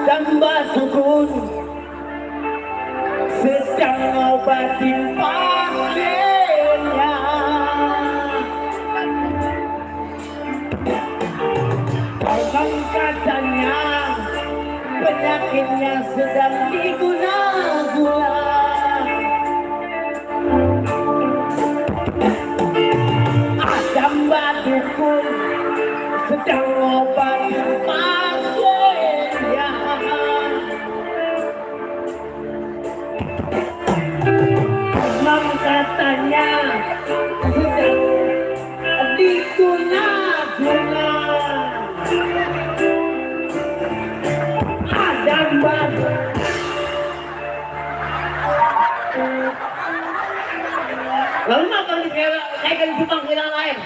Tambah dukun sedang ngobatin pasiennya. Konon katanya penyakitnya sedang diguna-guna. Ada mbak dukun sedang ngobatin pasiennya. Konon katanya sedang diguna-guna. Ada mbak lalu apa saya kan cuma bilang lain.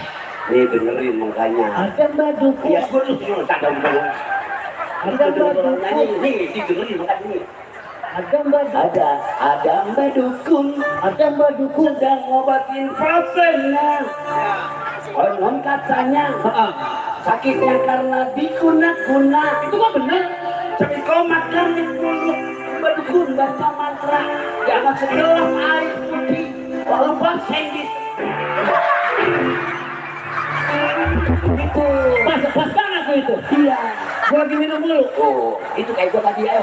Nih dengerin makanya. Ada mbak dukun. Ya gue lu tak tahu dulu. Ada mbak dukun. Nih dengerin makanya nih. Ada mbak dukun. Ada mbak dukun. Ada mbak dukun Sedang ngobatin pasiennya. Konon katanya sakitnya karena diguna-guna. itu kok bener? Tapi kau makan dulu. Mbak dukun baca mantra. Jangan segelas air putih. Lalu pasien di Itu pas-pasan aku itu. iya. Gue lagi minum dulu. Oh, itu kayak gue tadi ayo.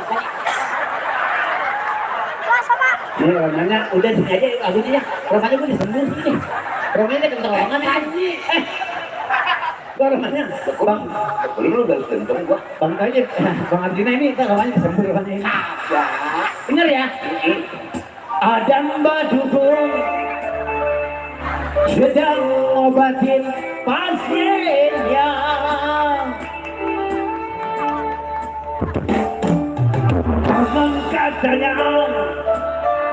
Ini romanya udah sini aja lagunya. Romanya gue disembur sini. Romanya kenterongan aja. Gue romanya bang. Lu udah ganteng gua. Bang aja. Bang Arjuna ini kita romanya disembur romanya ini. Ya. Bener ya? Ada mbak dukun sedang ngobatin pasiennya. Konon katanya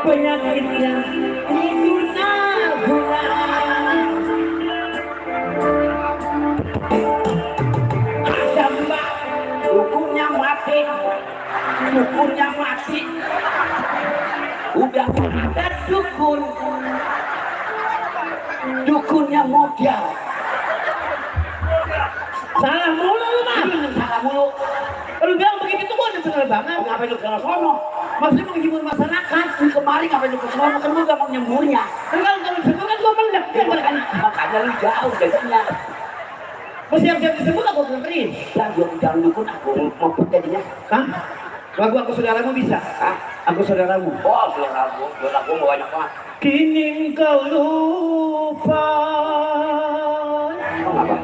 penyakitnya diguna-guna. Ada mbak Dukunnya mati. Dukunnya mati. Udah ada dukun. Dukunnya modal. salah mulu lu mah. Salah mulu. Lu bilang begitu tuh gua udah bener banget. Ngapain lu ke sono? Maksudnya menghibur masyarakat. Lu kemarin ngapain lu ke sono? Kan lu gak mau nyemburnya. Kan kalau disebut kan gua mendek. Makanya lu jauh jadinya. Mau siap-siap disebut aku dengerin. Ya gua jangan dukun aku mau put jadinya. Hah? Lagu aku saudaramu bisa? Hah? Aku saudaramu. Oh, saudaraku mau banyak banget. Kini kau lupa. Oh, apa?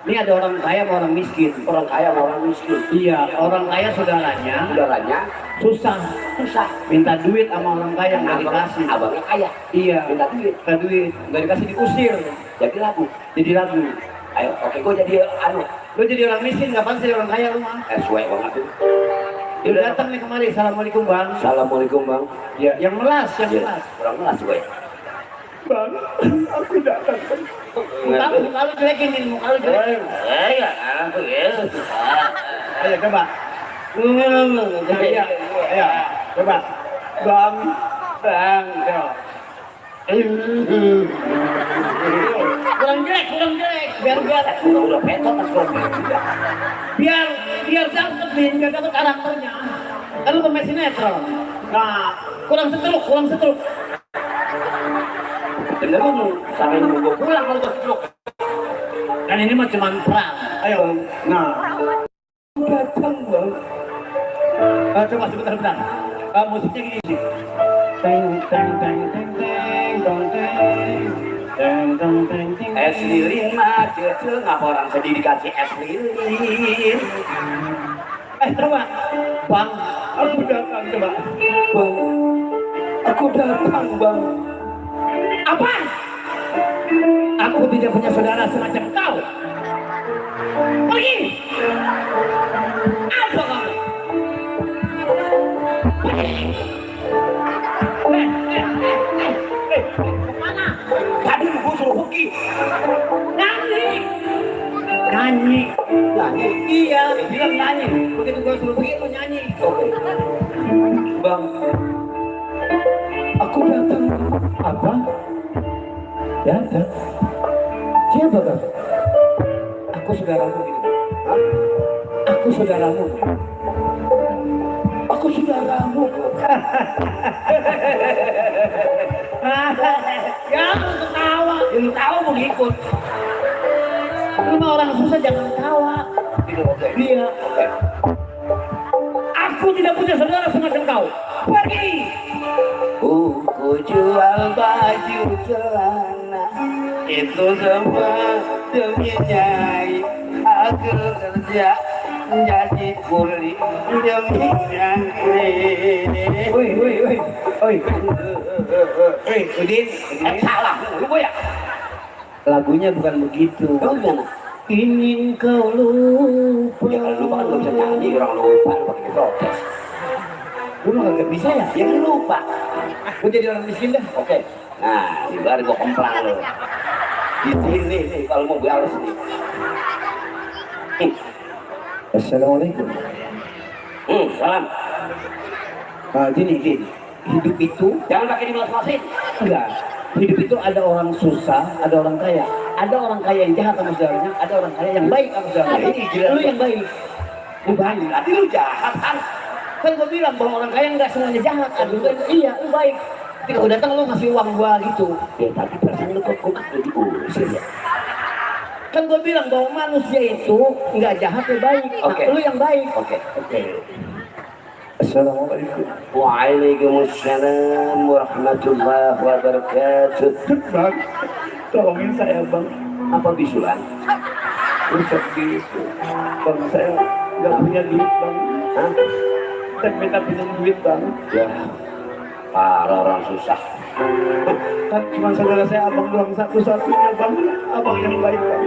Ini ada orang kaya sama orang miskin. Orang kaya sama orang miskin. Iya, orang kaya saudaranya Saudaranya susah. susah. Minta duit sama orang kaya nggak dikasih. Abangnya kaya. Iya, Minta duit. minta duit nggak dikasih diusir. Jadi lagu. Jadi lagu. Ayo, oke, gue jadi anu. Lu jadi orang miskin, nggak pantas jadi orang kaya lu mah. Suwe banget tuh. Dia udah datang nih kemari. Assalamualaikum bang. Assalamualaikum bang. Ya, yang melas, yang Ya, melas. kurang melas gue. Bang, aku datang. Muka lu jelekin nih, muka lu jelekin. Ya, aku ya. Ayo coba. Iya, ayo, coba. Bang, bang, coba. Kurang jelek, biar Udah petot pas gue. biar dapet nih, biar dapet karakternya. Kan lu pemain sinetron. Nah, kurang setruk. Bener lu, sampai nunggu gue pulang kalau gue setruk. Kan ini mah cuma perang. Ayo, nah. Datang bang. Coba sebentar. Musiknya gini sih. Teng teng teng teng teng teng teng teng teng teng teng. Es lilin mah cece, ngapa orang sedih dikasih es lilin? Coba, bang, aku datang coba. Bang, aku datang bang. Apa? Aku tidak punya saudara semacam kau. Pergi. Apa kamu? Pergi. Kemana? Tadi gue suruh pergi. Nyanyi. Iya, Dia bilang nyanyi. Begitu gue suruh pergi, lu nyanyi. Oke. Bang, aku datang. Apa? Ya ada. Siapa Bang? Aku saudaramu gitu. Hah? Aku saudaramu. Aku saudaramu. Ya lu ketawa, ya, lu tahu mau ngikut. Lu mah orang susah jangan ketawa. Gitu, oke. Dia, Oke. aku tidak punya saudara semacam kau. Pergi. Ku jual baju celana itu semua demi nyai. Aku kerja menjadi kuli demi nyai. Woi, Udin, Salah, lu ya. lagunya bukan begitu. Kau gimana? Ingin kau lupa. Ya kalau lupa kan gak bisa nyanyi, orang lupa pakai protes. Lu mah gak bisa ya? Jangan lupa. Gue jadi orang miskin dah. Oke. Nah, di baru gua kemplang lo. Di sini nih kalau mau gue halus nih. Assalamualaikum. Salam. Gini, hidup itu Jangan pakai dimalas-malasin. enggak. Hidup itu ada orang susah, ada orang kaya. Ada orang kaya yang jahat sama saudaranya, ada orang kaya yang baik sama saudaranya. Ini gila. Lu yang baik. Lu baik. Tadi lu jahat kan? Kan gue bilang bahwa orang kaya enggak semuanya jahat. Ada juga yang iya, lu baik. Ketika gue datang lu ngasih uang gua gitu. Ya tapi perasaan lu kok diusir ya? Kan gue bilang bahwa manusia itu enggak jahat, lu baik. Nah, Oke. lu yang baik. Oke. Assalamualaikum. Waalaikumsalam warahmatullahi wabarakatuh. Bang, tolongin saya bang. Apa bisulan? Rusak bisu. Bang, saya nggak punya duit bang. Hah? Saya minta pinjam duit bang. Ya, para orang susah. Kan cuma saudara saya abang doang satu-satunya bang. Abang yang baik bang.